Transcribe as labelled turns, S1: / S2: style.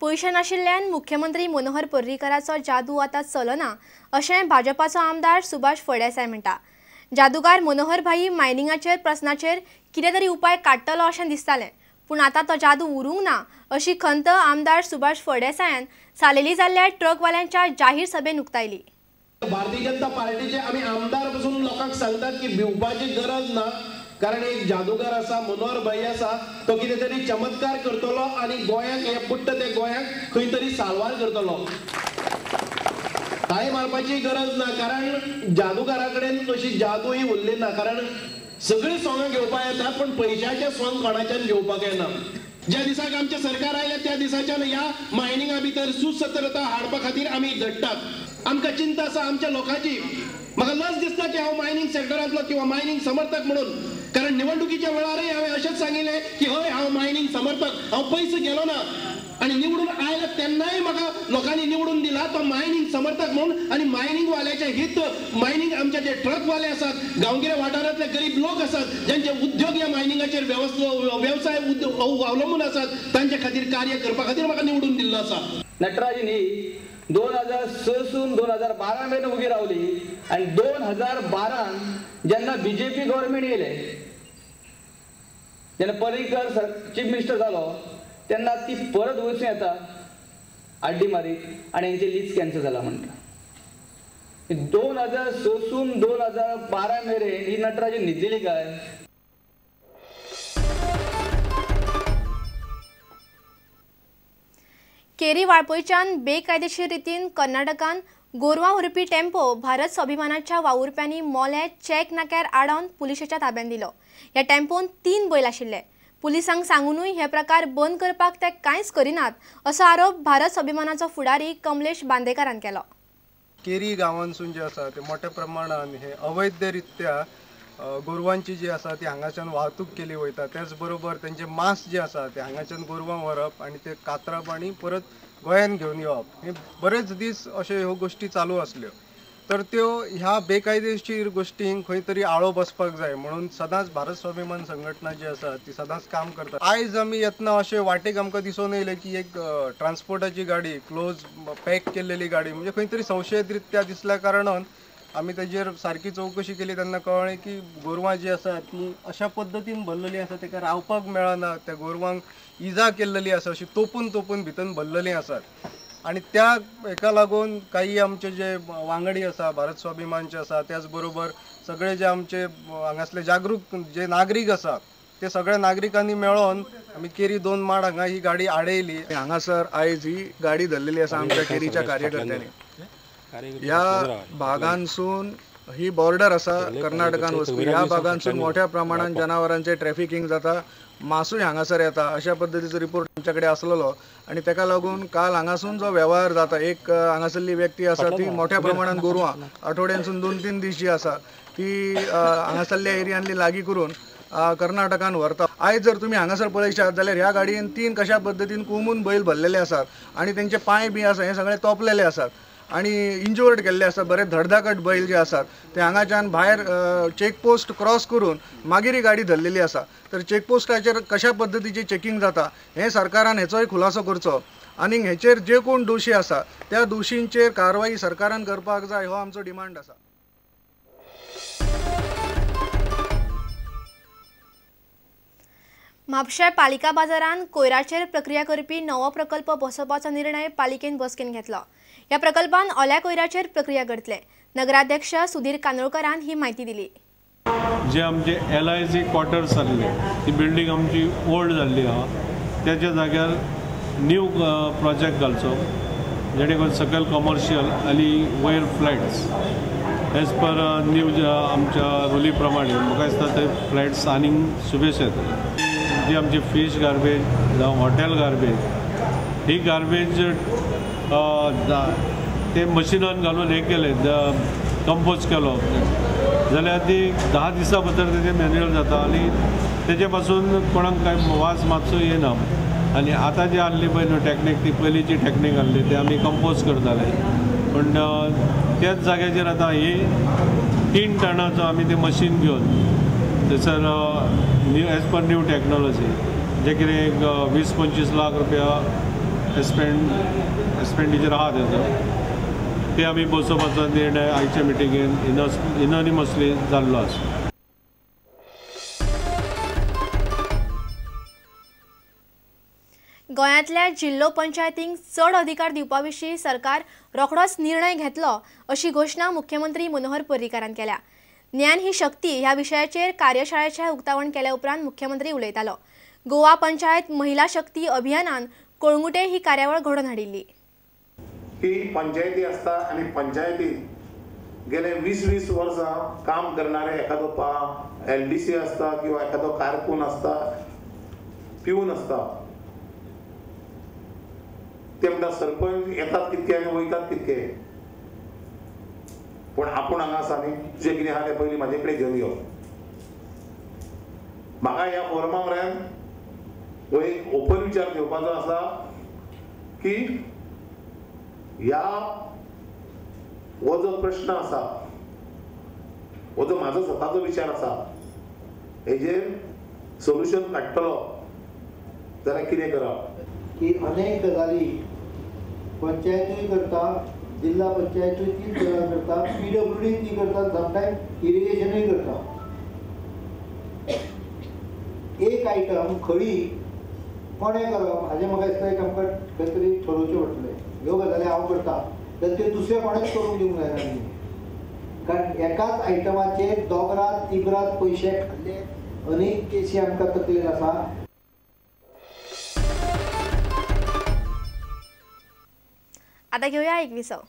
S1: पयशे नाशिल्ल्यान मुख्यमंत्री मनोहर पर्रीकराचो जादू आतां चलना अशें भाजपाचो आमदार सुभाष फळदेसाय म्हणटा। जादूगार मनोहर भाई मायनिंगाचेर प्रस्नाचेर कितें तरी उपाय काडटलो अशें दिसतालें, पूण आतां तो जादू उरूंक ना अशी खंत आमदार सुभाष फळदेसायान सालेली जाल्ल्या ट्रकवाल्यांच्या जाहीर सभेन उक्तायली।
S2: भारतीय जनता पार्टीचे आमी आमदार पसून लोकांक सांगतात की भिवपाची गरज ना, कारण एक जादूगार आसा, मनोहर भाई आसा, तो कितें तरी चमत्कार करतलो आनी गोंयांक हे बुडटा ते गोंयांक खंय तरी साल्वार करतलो। ताळी मारपाची गरज ना, कारण जादूगारा कडेन अशी जादू ही उरली ना, कारण सगळीं सोंगां घेवपाक येता पण पयशाचें सोंग कोणाच्यान घेवपाक येना। ज्या दिसाक आमचें सरकार आयलें त्या दिसाच्यान ह्या मायनिंगा भितर सुसत्रता हाडपा खातीर आमी झडटात। आमकां चिंता आसा आमच्या लोकांची। म्हाका लज दिसता की हांव मायनिंग सेक्टरांतलो किंवा मायनिंग समर्थक म्हणून, कारण निवडणुकीच्या वेळारय हांवें अशेंच सांगिल्लें की हय हांव मायनिंग समर्थक, हांव पयस गेलो ना आनी निवडून आयला तेन्नाय म्हाका लोकांनी निवडून दिला तो मायनिंग समर्थक म्हणून। आनी मायनिंग वाल्याचे हित, मायनिंग आमचे जे ट्रकवाले आसात, गांवगिऱ्या वाठारांतले गरीब लोक आसात, ज्यांचे उद्योग ह्या मायनिंगाचेर वेवसाय अवलंबून आसात, तांचे खातीर कार्य करपा खातीर म्हाका निवडून दिल्लो आसा।
S3: नटराजन ही 2006 सून 2012 मेरेन उगी रावली आनी 2012 जेन्ना बीजेपी गव्हर्मेंट येयलें, जेन्ना पर्रीकर चीफ मिनिस्टर जालो तेन्ना ती परत वचून येता आड्डी मारीत आनी हेंचे लीज कॅन्सल जाला म्हणटा। 2006 सून 2012 मेरेन ही नटराजन न्हिदलेली काय?
S1: केरी वाळपयच्यान बेकायदेशीर रितीन कर्नाटकान गोरवां व्हरपी टेम्पो भारत स्वाभिमानाच्या वावुरप्यांनी मोले चेक नाक्यार आडावन पुलिशेच्या ताब्यात दिलो। ह्या टेम्पोन 3 बैल आशिल्ले। पुलिसांक सांगूनय हे प्रकार बंद करपाक ते कांयच करिनात असो आरोप भारत स्वाभिमानाचो फुडारी कमलेश बांदेकारान केलो।
S4: केरी गांवांसून जे आसा ते मोठ्या प्रमाणान हे अवैधरित्या गोरवांची जी आसा ती हांगाच्यान वाहतूक केली वयता, त्याच बरोबर तेंचे मांस जे आसा ते हांगाच्यान गोरवां व्हरप आनी ते कातरप आनी परत गोंयान घेवन येवप, हे बरेच दीस अशे ह्यो गोश्टी चालू आसल्यो। तर त्यो ह्या बेकायदेशीर गोश्टींक खंय तरी आळो बसपाक जाय म्हणून सदांच भारत स्वाभिमान संघटना जी आसा ती सदांच काम करता। आयज आमी येतना अशे वाटेक आमकां दिसून येयलें की एक ट्रान्सपोर्टाची गाडी क्लोज पॅक केल्लेली गाडी म्हणजे खंय तरी संशयरित्या दिसल्या कारणान आमी तेजेर सारकी चवकशी केली तेन्ना कळ्ळें की गोरवां जी आसा ती अशा पद्दतीन भरलेली आसा, तेका रावपाक मेळना, त्या गोरवांक इजा केल्लेली आसा, अशी तोपून तोपून भितर भरलेली आसात। आनी त्या हेका लागून काही आमचे जे वांगडी आसा भारत स्वाभिमानचे आसा, त्याच बरोबर सगळे जे आमचे हांगासले जागरूक जे नागरीक आसा ते सगळ्या नागरिकांनी मेळोन आमी केरी 2 माड हांगा ही गाडी आडयली।
S5: हांगासर आयज ही गाडी धरलेली आसा आमच्या केरीच्या कार्यकर्त्यांनी। ह्या भागांसून ही बॉर्डर आसा कर्नाटकान वचपी, ह्या भागांसून मोठ्या प्रमाणात जनावरांचे ट्रॅफिकींग जाता, मासूय हांगासर येता अशा पद्दतीचो रिपोर्ट आमच्या कडेन आसलेलो आनी तेका लागून काल हांगासून जो वेव्हार जाता, एक हांगासरली व्यक्ती आसा ती मोठ्या प्रमाणात गोरवां आठवड्यांसून 2-3 दीस जी आसा ती हांगासरल्या एरियांतली लागीं करून कर्नाटकान व्हरता। आयज जर तुमी हांगासर पळयशात जाल्यार ह्या गाडयेन 3 कशा पद्दतीन कोंबून बैल भरलेले आसात आनी तेंचे पांय बी आसा हे सगळे तोपलेले आसात आनी इंजर्ड केल्ले आसा। बरे धडधाकट बैल जे आसात ते हांगाच्यान भायर चेकपोस्ट क्रॉस करून मागीर ही गाडी धरलेली आसा। तर चेकपोस्टाचेर कशा पद्दतीची चेकिंग जाता हें सरकारान हेचोय खुलासो करचो आनी हेचेर जे कोण दोशी आसा त्या दोशींचेर कारवाई सरकारान करपाक जाय हो आमचो डिमांड आसा।
S1: म्हापशें पालिका बाजारान कोयराचेर प्रक्रिया करपी नवो प्रकल्प बसोवपाचो निर्णय पालिकेन बसकेन घेतलो। ह्या प्रकल्पान ओल्या कोयराचेर प्रक्रिया करतले। नगराध्यक्ष सुधीर कानोळकरान ही म्हायती दिली।
S6: जे आमचे LIC quarters जाल्ले ती बिल्डींग आमची ओल्ड जाल्ली आहा, त्याच्या जाग्यार न्यू प्रोजेक्ट घालचो जेणे करून सकयल कमर्शियल आनी वयर फ्लॅट्स एज पर न्यू आमच्या रुली प्रमाणे म्हाका दिसता ते फ्लॅट्स आनीक सुबेस येतले। जी आमची फीश गार्बेज जावं हॉटेल गार्बेज ही गार्बेज ते मशिनान घालून हें केलें कंपोज केलो जाल्यार ती 10 दिसां भितर तेजें मॅन्युअल जाता आनी तेजे पासून कोणाक कांय वास मातसो येना। आनी आतां जी आहली पळय न्हू टॅक्नीक, ती पयलींची टॅक्नीक आहली ते आमी कंपोज करताले, पूण त्याच जाग्याचेर आतां ही 3 टनाचो आमी ते मशीन घेवन थंयसर न्यू एज पर न्यू टॅक्नोलॉजी जे कितें एक 20-25 लाख रुपया एक्सपेंडिचर आहा तेजो ते आमी बसोवपाचो निर्णय आयच्या मिटिंगेन युनानिमसली जाल्लो आसा.
S1: गोंयांतल्या जिल्लो पंचायतींक चड अधिकार दिवपा विशीं सरकार रोखडोच निर्णय घेतलो अशी घोशणा मुख्यमंत्री मनोहर पर्रीकारान केल्या. ज्ञान ही शक्ती ह्या विशयाचेर कार्यशाळेचें उक्तावण केल्या उपरांत मुख्यमंत्री उलयतालो. गोवा पंचायत महिला शक्ती अभियानान कळंगुटे ही कार्यावळ घडोवन हाडिल्ली.
S7: ही पंचायती आसता आनी पंचायतीत गेले 20-20 वर्सां काम करणारे एखादो LDC आसता किंवा एखादो कारकून आसता, पिवन आसता. ते म्हणटा सरपंच येतात कितके आनी वयतात कितके, पूण आपूण हांगा आसा न्ही, तुजें कितें आहा तें पयलीं म्हाजे कडेन घेवन यो. म्हाका ह्या फोरमा वयल्यान हो एक ओपन विचार घेवपाचो आसा की ह्या हो जो प्रश्न आसा, हो जो म्हाजो स्वताचो विचार आसा, हेजेर सोल्युशन काडटलो जाल्यार कितें करप
S8: की अनेक गजाली पंचायतूय करता, जिल्हा पंचायतूय तीच गजाल करता, PWD ती करता, समटायम इरिगेशनूय करता. एक आयटम खळी कोणें करप हाजें म्हाका दिसता एक आमकां खंय तरी ठरोवचें पडटलें. ह्यो गजाली हांव करता जाल्यार त्यो दुसऱ्या कोणेंच करूंक दिवंक जायना न्ही, कारण एकाच आयटमाचेर दोगरात तिगरात पयशे खाल्ले अनेक केसी आमकां तकलेन आसा.
S1: आता घेऊया एक विसव.